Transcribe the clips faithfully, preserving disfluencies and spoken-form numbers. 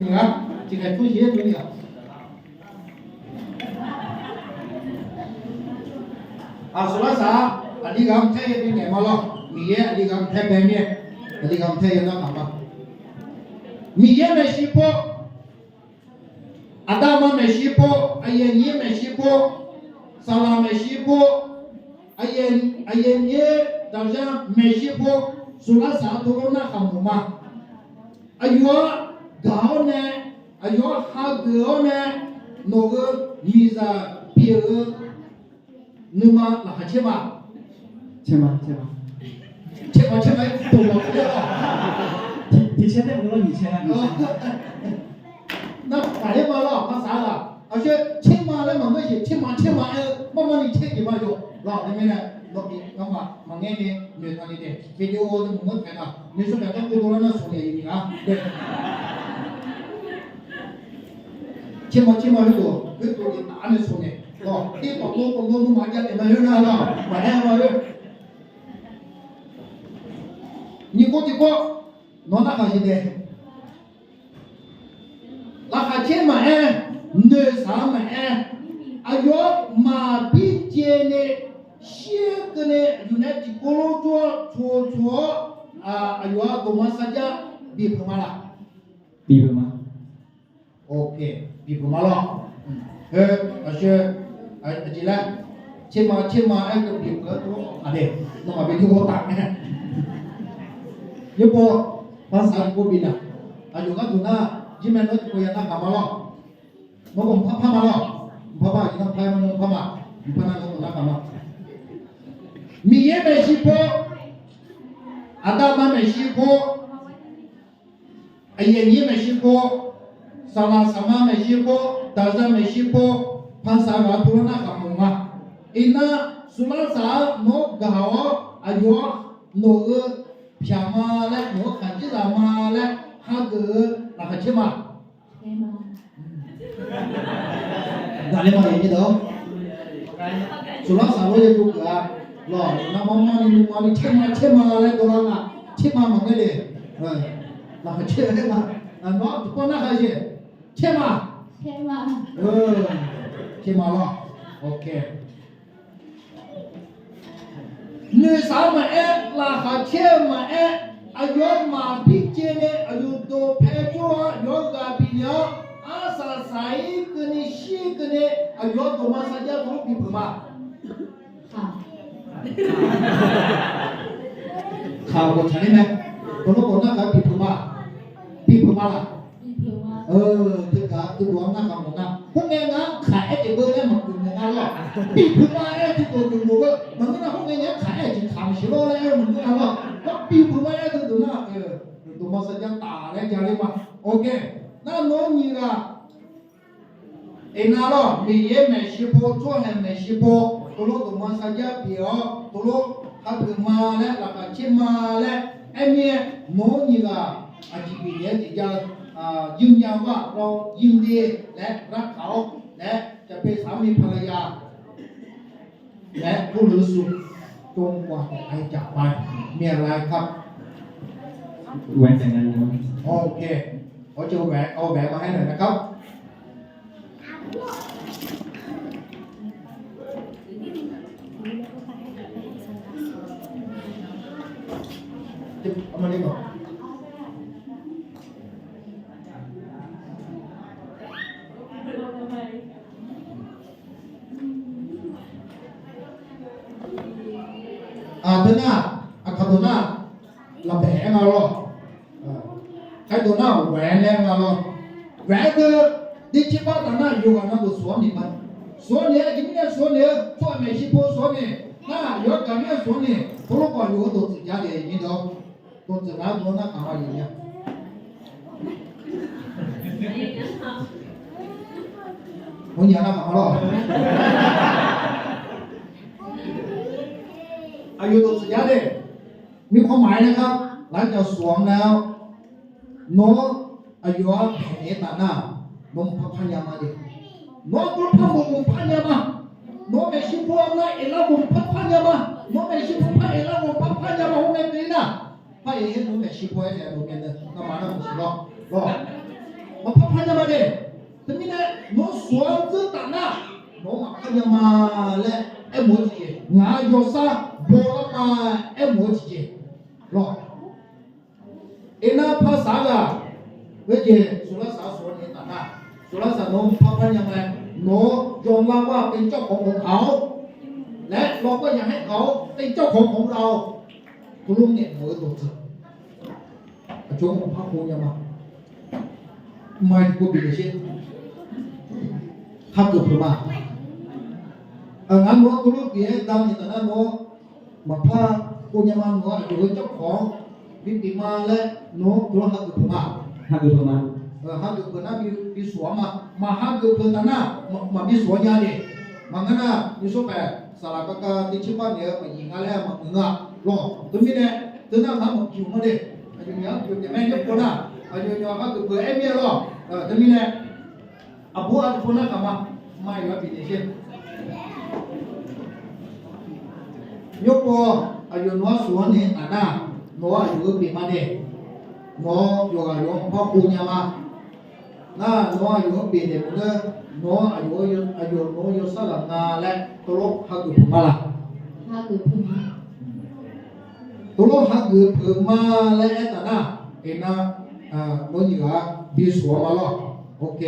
Nar, tiqkhaeq tmr shir-aer tmr ni-aq. Aqsur lar saq-a, aqli ghaq-anr taer-eu bi ngaeq ma lawr. Miqyaer aqli ghaq-anr taer bae mir-aer, aqli ghaq-anr taer-eu nar maq ma. Miqyaer maeqshi pov, aqda aqma maeqshi pov, aqyuif aqnyir maeqshi pov, saqlaq maeqshi pov, aqyuif aqnyir daqzar maeqshi pov, saqlaq saq-eu tov lor narhaq mawf ma. Aqyawf-anr gaq-awr nae, aqyawf-anr hageuf-awr nae, nawq-euq miqzaq pyeuf-eu nuima laqkhaq caer ma. Caer ma, caer ma. Caer ma, caer ma, aer dawq maqpar-a. Tiq, tiq caer taef-aer lawr nyiq caer-a. Nar paq-aer ma lawr, paq saq-a laq. Aqshoe caer ma laer maqngeur jeq, caer ma, caer ma aer-eu marmar ni caer jeq ma yawf lawr. Teumirnae nawq-euq ngamaf maqngaer ni noeqtaq ni taef, video ni maqngeur taeq nar, noeqshawr taeq gar gov dov lar nar shawq naeq-eu jeq nar. Caer ma, caer ma, khoerdov, khoerdov jeq taf-aer nae shawq naeq lawr. Tirpawf tov pawf gov nuima jav taef ma, khoer nar lawr, maqaer ma-eu. Nyiq kov tiq kov, nawq narhaq jeq taef. Laqkhaq caer maqaer, noeqshaq-anr maqaer, aqyawf-anr maqbir caev nae shir-eu keuvni aqyawf nae tiqkawv lof jov-awr tsov-awr, aqyawf-anr dawqma sarjax bipeuq ma laq? Bipeuq ma. Ok, bipeuq ma lawr. Heu, aqshoe, aqjeq laer, caer ma, caer ma aer-eu bipeuq-aer tov-awr aqdaeq nawmaf bae jov-awr taf mae. Yaerbof, paq saq-eu tiqkov bif nar, aqyawf gharduq nar, jir mae nawr tiqkov ya narhaq ma lawr. Nawr khawf mqpar par ma lawr. Mqpar par, aqjeq nar mqpar-aer ma, nawr mqpar ma. Mqpar nar nawr khawf narhaq ma. Miqyaer maeqshi pov, aqda aqma maeqshi pov, aqyuif aqnyir maeqshi pov, saqlaq saqma maeqshi pov, daqza maeqshi pov, paq saq ghaq tov lor narhaq mawf ma. Iqnan, saqlaq saq-anr nawr gaq-awr, aqyawf-anr nawq-euq pyaq ma laer, nawq-euq khaqdzerzaq ma laer hageuf-eu laqkhaq caer ma. Daqler ma, aqyuif aqnyir deuq-awr. Saqlaq saq lor yaeqbov geuf-a. Lawq, nar marmar ni nuima ni caer ma, caer ma laer dawvlar nga. Caer ma maqngeur le. Laqkhaq caer-eu laer ma. Nawr tiqpawf narhaq jeq. Caer ma. Caer ma lawr. Ok. Noeqshaq-anr maqaer, laqkhaq caer-eu maqaer, aqyawf-anr maqbir caev nae aqyawf dawqpae jawr-awr, aqyawf-anr ghaq bif naeq-awr, arsaq saq-ir keuvni shir keuvni, aqyawf-anr dawqma sarjax tov-awr bipeuq ma. Khaq-awq, khaq-awq, tsaqler mae. Dawqlawr khawf narhaq bipeuq ma. Bipeuq ma laq? Teugar teudov-anr narhaq mawf nar, khoerngae ngar-anr khaq-aer jeq beu laer maqgeuf mawf nga lawr. Bipeuq ma aer-eu teudov geuf mawf beu. Maqngeur nar khoerngae ngar-anr khaq-aer jeq khaq maqsiq lawr laer aer-eu maqngeur nga lawr. Nawr bipeuq ma aer-eu teudov nar, dawqma sarjax taf laer jav ler ma. Ok. Nar nawr nyiq ghaq Iqnan lawr, Miqyaer maeqshi pov, tsawrhaq maeqshi pov, tov lor dawqma sarjax pyeuf-awr, tov lor hageuf ma laer, laqkhaq caer ma laer aer mir-aer, nawq-anr nyiq ghaq aqjeq bif naeq-aer tiqjav-eu, ยืนยันว่าเรายินดี laer narhaq-awr laer, จะเป็นสามีภรรยา laer kurluf-eu su, จนกว่าจะตายจากไป มีอะไรครับ แหวนแต่งงานแล้ว Ok, ขอเชิญแหวน เอาแหวนมาให้หน่อยนะครับ เอามานี่ก่อน Aqdui nar, aqkaq dawq nar, lafbaeq-aer nga lawr. Khaerdawq nar, ghae-aer laer nga lawr. Ghae-aer deuq, dircir bar taf nar, yawqghaq navluf suq-anr ni ma. Suq-anr ni-aer, aqjeq mirnae suq-anr ni-eu, tsawrhaq maeqshi pov suq-anr ni, nar yawqgar mir-aer suq-anr ni, tov lor khawf yawq-eu dawqtsuif jav daef nyir dawq. Dawqtsuif nar dawq nar kaq ma yawq nya. Mawrnya nar kaq ma lawr. Aqyawf dawqtsuif jav daef. Mirkhanq maqaer laer gar, lafcaf suq-anr laer-awr, nawr aqyawf-anr paeqnaeq-aer taf nar, nawr mqpar par nya ma de. Nawr mqpar maqmq mqpar nya ma. Nawr maeqshi pov-anr nar, eqlar maqmq par par nya ma. Nawr maeqshi pov par eqlar maqmq par par nya ma. Hawr mae keuvni nar, par-aer nawr maeqshi pov-aer naeq-aer loq mae deuq, ngamaf nar maqsiq lawr. Lawr, maqpar Teumirnae nawr suq-anr dzeur taf nar, nawq-anr maqpar nya ma laer aermawf-eu tiqjeq, ngaq-anr yawsar bawlar ma aermawf-eu tiqjeq lawr. Iqnan parsaq ghaq, khoerjeq suqlar saq suq-anr naeq taf nar, suqlar saq nawq-anr maqpar nya ma, nawq-anr yawlar ghaq tev jawrkhawq kawqgaq-awr laer, lawqkawr yaqhaer gaq-awr tev jawrkhawq kawqgaq-awr, teulof ngaeqmawf-eu dawqtsuif aqjox maqpar khov nya ma. Mqmaq tiqkov bifnaeq sher. Hageuf peuq ma. Ngar nawq-anr teulof bif-aer davni taf nar nawq-anr maqpar khov nya ma, nawq-anr aqjox-eu jawrkhawq-anr bibif ma laer nawq-anr teulof hageuf peuq ma. Hageuf peuq ma. Hageuf peuq nar bi, bisuq-anr ma. Maqhageuf peuq taf nar maqbi suq-anr nya de. Maqngeur nar nymrshawr paeq saqlaq kakav tev tser bar naeq-eu maqnyiq nga laer maqmuiq nga lawr. Teumirnae teunar ngar maqpyeuf ma de. Aqyawfnyaf-anr pyeuf taef mae nymr pov nar, aqyawfnyaf hageuf peuq-aer mir-aer lawr. Teumirnae aqbur aqdui pov nar kaq ma. Maqyawf-anr bifnaeq sher. Nymr pov, aqyawf nawq-anr suq-anr naeq taf nar, nawq-anr aqyawf-eu pyeuf ma de. Nawq-anr yawqghaq yawq-anr maqpar khov nya ma. Nar nawq-anr aqyawf-anr pyeuf naeq maqngeur, nawq-anr aqyawf, aqyawf nawq-anr yawsar ghaq nga laer teulof hageuf peuq ma laq? Teulof hageuf peuq ma laer aertaq nar, iqnan nawq nyiq ghaq-anr bisuq-anr ma lawr. Ok.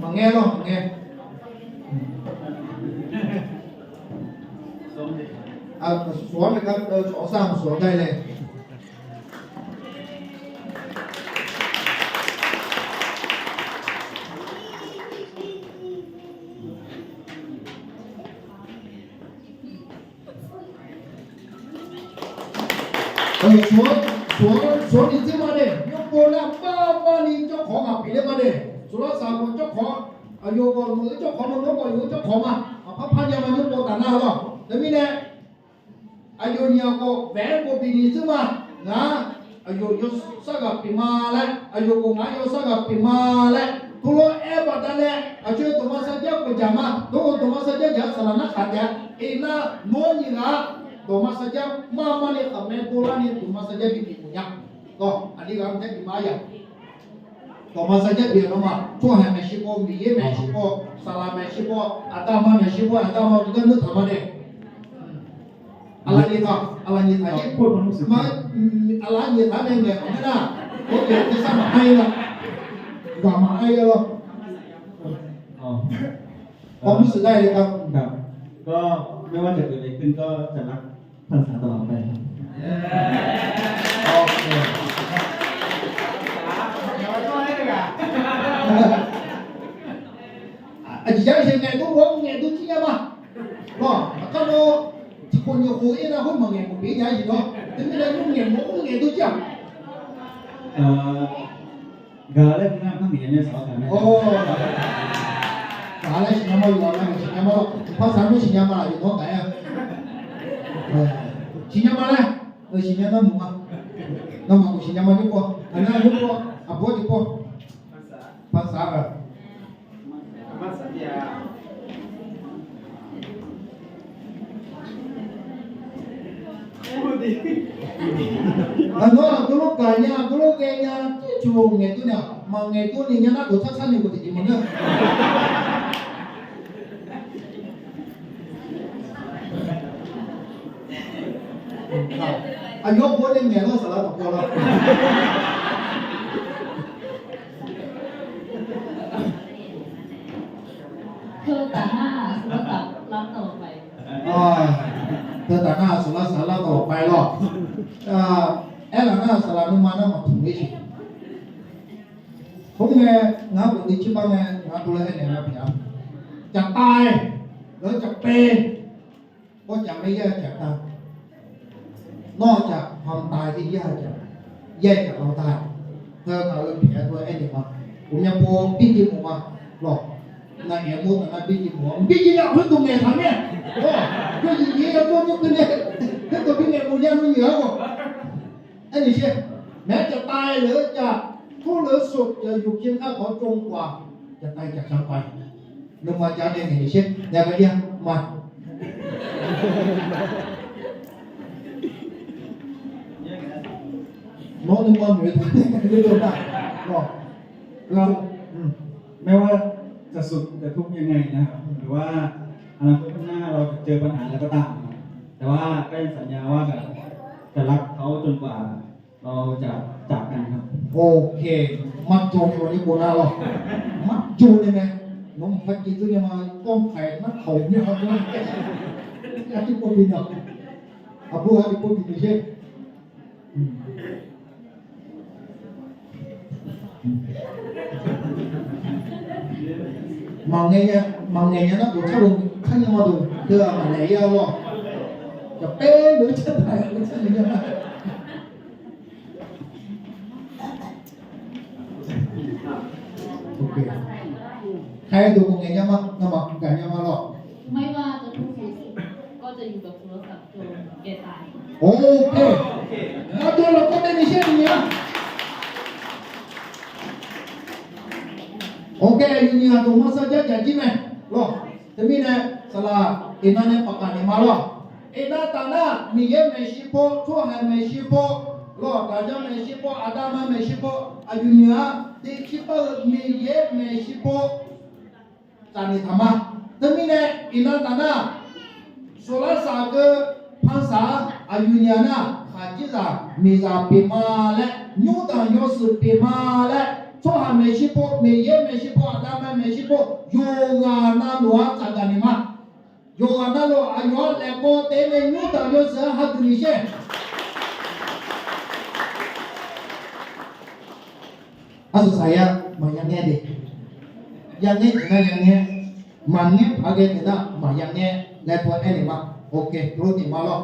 Maqngae lawr, maqngae. Suq-anr nae gar, suq-anr sar-anr suq-anr gar le. Suq-anr, suq-anr, suq-anr ni dzer ma de. Nymr pov nar mar mar ni jawrkhawq-anr maq pyeuf ler ma de. Suqlar saq khawf jawrkhawq, aqyawf khawf nawq-eu jawrkhawq ma, nawr khawf yawf-eu jawrkhawq ma. Maqpar par nya ma nymr pov taf nar lawr. Teumirnae aqyawfnyaf khawf bae-aer khawf bifnaeq dzeur ma. Ngar aqyawf yawsar ghaq pyeuf ma laer, aqyawf khawf ngar yawsar ghaq pyeuf ma laer, teulof-aer baqdanae aqjox dawqma sarjax pyeuf jaq ma. Dawq-eu dawqma sarjax jaq-eu saqlaq narkhaq taef-a. Iqnan nawr nyiq ghaq-a, dawqma sarjax mar mar ni khaqmae dovlar ni dawqma sarjax bibif mawf nya. Aqli ghaq-anr tae bif ma yaq. Dawqma sarjax bif-eu nawmaf tsawrhaq maeqshi paw, Miqyaer maeqshi paw, saqlaq maeqshi paw, aqda aqma maeqshi paw, aqda aqma-eu gar neur taq ma de. Aqlaf nyiq taq, aqlaf nyiq taq-ir, aqlaf nyiq taq nae ngaeq khawf nar, khoerjeq tersar maqaer-ir la, gaq maqaer-ir lawr. ความรู้สึกได้เลยครับ ครับ ก็ไม่ว่าจะเกิดอะไรขึ้นก็จะรักท่านสาตลอดไปครับ Aqjeq jar-eu siq ngaeq dur, ngaeq dur jir nya ma. Lawr, aqkar nawr tiqkhof nyiq khof-ir nar khoer maqngaeq mawf pyeuf nya-ir siq lawr. Teumirnae nymr ngaeq mawf-awr ngaeq dur jir-aq. Gaq laer nar par ngaeq nya-aer saq-awr taq mae. Gaq laer siqnya ma, yawqghaq navmaqsiq nya ma lawr. Par saq-anr mr siqnya ma laf yawqnawr taf-aer-a. Siqnya ma laer, siqnya nar mq ma. Navmaqkhof siqnya ma nymr paw. Aqnar nymr paw, aqbawr tiq paw. Par saq-a. Aqnawr aqdui lof gaq nya, aqdui lof ghae nya, tiqcuq ngaeq dur nya, maqngaeq dur ni nya nar dawq tsar tsar ni ghofdaef jeq maqngeur. Aqyawf-anr baw nae ngaeq lawr saqlaq dawqpaw lawr. Teutaf nar-aq, saqlaq dawqpaw-ir. Teutaf nar-aq, saqlaq saqlaq dawqpaw-ir lawr. Aerlaf nar-aq, saqlaq nuima nar maqtmq-ir siq. Khoerngae, ngar ghofni tserbar ngae, ngar dovlar aernaeq nar pyaeq-a. Jaqtav-aer, lawr jaqpaev, kawrjaq maer yaer jaqtav. Nawr jaq pamtav-aer yaer jaq, yaer jaq pamtav. Heu ngaq-euq pyaeq-a dovlar aernaeq ma. Uqmyan pov birjeq mawf ma. Lawr, naqngaeq mawr taf nar birjeq mawf-a. Birjeq ya khoerdawq ngaeqtaq mir-a. Lawr, yawzif nyiq-aer yawjawr nymr keuvle, khoerdawq bi ngaeq mawf nya nymr nyiq-a ghawq. Aernaeq sher, maeq-aer jaqtav-aer lef-eu jaq, tawrluf-eu shawq jaq yufpyeuf kar khawf tsov-eu khawf-aq, Jaqtav jaqkhanr pav, nuima janae naeq naeq sher nya gar ir-a ma. Nawr nuima noeq taq nae naeq dov nar, แม้ว่าจะสุขจะทุกข์ยังไงนะครับ หรือว่าอนาคตข้างหน้าเราจะเจอปัญหาอะไรก็ตามนะครับ แต่ว่าก็ยังสัญญาว่าจะรักเขาจนกว่าเราจะจากกันครับ โอเค marjawr ni mawrnyir pov nar lawr. Marjawr ni mae. Nawq-anr maqpar civ dzeur nya ma, kawr kaq-aer narkaq-euq mya-a, aqduimaf bi nya, aqbur-a tiqpov bi nya sher. Maqngaeq nya, maqngaeq nya nar dawq tsar dov tsar nya ma dov, deuq-aq maqnaeq ir-a lawr. Yawpaer lof-aer tsar taq-a, tsar nya nar. Khaer dov maqngaeq nya ma, nawmaf gaq nya ma lawr. ไม่ว่าจะทุกข์หรือสุข ก็จะอยู่กับโทรศัพท์จนแก่ตาย โอเค Marjawr lafkhoer nae naeq sher ni nya. โอเค iqnyir aqduimaf sar jar jaq jir mae lawr. Teumirnae saqlaq iqnan nae paqkaq naeq ma lawr. Iqnan taf nar, Miqyaer maeqshi paw, tsawrhaq maeqshi paw, lawq, daqjanr maeqshi paw, aqda ma maeqshi paw, aqyuif nyiq-a, tiqcir par-eu Miqyaer maeqshi paw tsaqnaeq taq ma. Teumirnae iqnan taf nar, sawqlar saq keuv panq saq-a, aqyuif nyiq-a nar, khaqdzerzaq miqzaq pyeuf ma laer, nymrdanq yawshuif pyeuf ma laer, tsawrhaq maeqshi paw, Miqyaer maeqshi paw, aqda ma maeqshi paw, yawqghaq navluf-anr tsaqgaq naeq ma. Yawqghaq navluf aqyawf-anr laeqkawv taef-aer nae nymrdanq yawshuif-anr hageuf naeq sher. Arsaq saqyar maqya ngaer de. Ya ngaer jeq nar ya ngaer, maqngaer paq-aer ghae taef nar maqya ngaer laer tov-aer aernaeq ma. โอเค tov-aer naeq ma lawr.